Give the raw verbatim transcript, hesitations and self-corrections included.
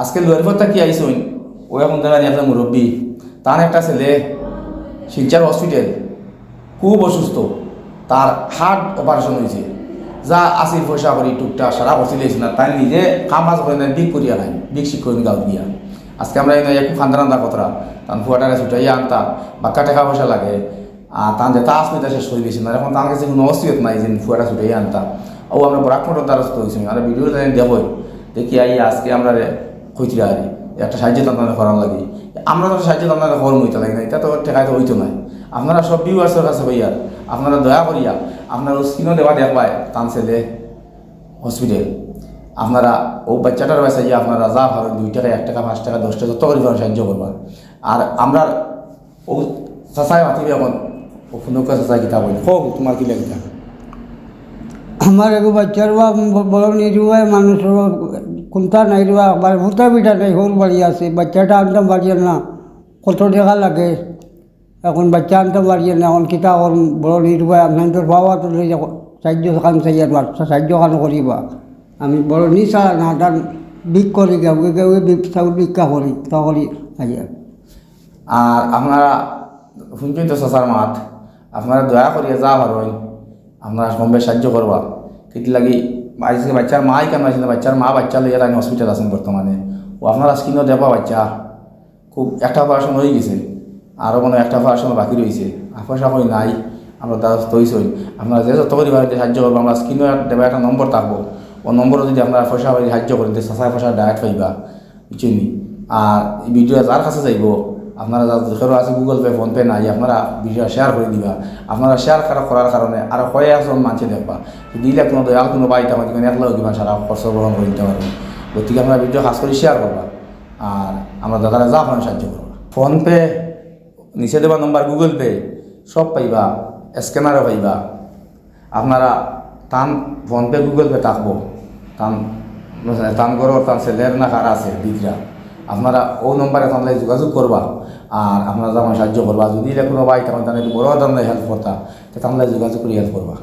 আজকে লুয়ারফত থাকি আইছইন, ও এখন দেখেন একটা মুরব্বী, তার একটা ছেলে শিলচর হসপিটাল খুব অসুস্থ, তার হার্ট অপারেশন হয়েছে, যা আসিল পয়সা করি টুকটাক সারা বসিল হয়েছে না, তাই নিজে কাম কাজ করে না, ভিক করিয়া খাই, ভিক শিক করে গাঁও দিয়া। আজকে আমরা এই নয় একটু খান্দার আন্দা কতরা, তান ফুয়াটারে ছুটাইয়া আনতা, বাক্কা টাকা পয়সা লাগে, আর তান যেটা আসলে এটা শেষ করে দিয়েছে না, এখন তার কাছে কোনো অস্তিত্ব নাই যে ফুয়াটা ছুটাইয়া আনতা। ও আমরা বরাক মোটর দ্বারস্থ হয়েছি, আমরা ভিডিও লাইন দেখো, দেখি আই আজকে আমরা কইতরা আরি একটা সাহায্য তো আপনারা করার লাগি। আমরা তো সাহায্য তো আপনারা করার মইতে লাগে না, এটা তো ঠেকাইতে হইতো নাই। আপনারা সব ভিউয়ার্সের কাছে কইয়ার, আপনারা দয়া করিয়া আপনারা স্ক্রিনও দেওয়া দেখবায় তান ছেলে হসপিটাল। আপনারা ও বাচ্চাটার বাসায় গিয়ে আপনারা যা পারেন, দুই টাকা, এক টাকা, পাঁচ টাকা, দশ টাকা, যত করি পারেন সাহায্য করবা। আর আমরা ও চাচায় মাতিবে এখন, ও ফোনকে চাচায় কিতা বলি, কও তোমার কি লাগি? আমার এগো বাচ্চার বাপ ব-, বড় নিরুপায় মানুষ, ও কুন্তা নাই রে বাপ, একবার ফুটা পিঠা নাই, হৌর বাড়ি আছে, বাচ্চাটা আনতাম পারিয়ার না, কত টাকা লাগে, এখন বাচ্চা আনতাম পারিয়ার না, এখন কিতা এখন বড় নিরুপায়, আপনার তোর বাবা তো লই যাও, সাহায্য খান চাই আর বাচ্চা সাহায্য খান করিবা, আমি বড় নিশা না, তার ভিক করি গেউ গেউ ভিক্ষা করি, তা করি আইয়া। আর আপনারা শুনছেন তো চাচার মাত, আপনারা দয়া করিয়া যা পারইন, আপনারা কম বেশ সাহায্য করবা। কিতা লাগি আজকে বাচ্চার মা এখানে আছেন, বাচ্চার মা বাচ্চা লইয়া তাই হসপিটাল আছেন বর্তমানে। ও আপনারা স্ক্রিনও দেখবা বাচ্চা, খুব একটা অপারেশন হয়ে গেছে, আরও মনে হয় একটা অপারেশন বাকি রয়েছে। আর পয়সা কই নাই, আমরা দ্বারস্থ হইছি। আপনারা যে যত করি পারেন সাহায্য করবো, আমরা স্ক্রিনও দেবা একটা নম্বর থাকবো, ও নম্বরও যদি আপনারা পয়সা করি সাহায্য করেন, তো চাচায় পয়সা ডাইরেক্ট পাইবা। বুঝছেন নি? আর এই ভিডিও যার কাছে যাইবো, আপনারা যার যেখানে আছে Google Pay, PhonePe নাই, আপনারা ভিডিও শেয়ার করে দিবা। আপনারা শেয়ার করা, করার কারণে আরো কয়েকজন মানুষে দেখবা। যদি ইলে কোনো দয়াল কোনো ভাই তখন যেখানে একলা কিবা সারা খরচ গ্রহণ করে দিতে পারবেন। গতিকে আপনারা ভিডিও খাস করে শেয়ার করবা। আর আমরা দাদারা যা পারেন সাহায্য করবা। PhonePe, নিচে দেবা নম্বর, Google Pay, সব পাইবা, স্ক্যানারও পাইবা। আপনারা তান PhonePe, Google Pay থাকবো, তান, তান ঘরর, তান ছেলের না কার আছে দিদিরা, আপনারা ও নম্বরে তানলে যোগাযোগ করবা। আর আপনারা যখন সাহায্য করবা, যদি ইলে কোনো ভাই তখন তাহলে একটু বড় ধরনের হেল্প করতা, তো তানলে যোগাযোগ করে হেল্প করবা।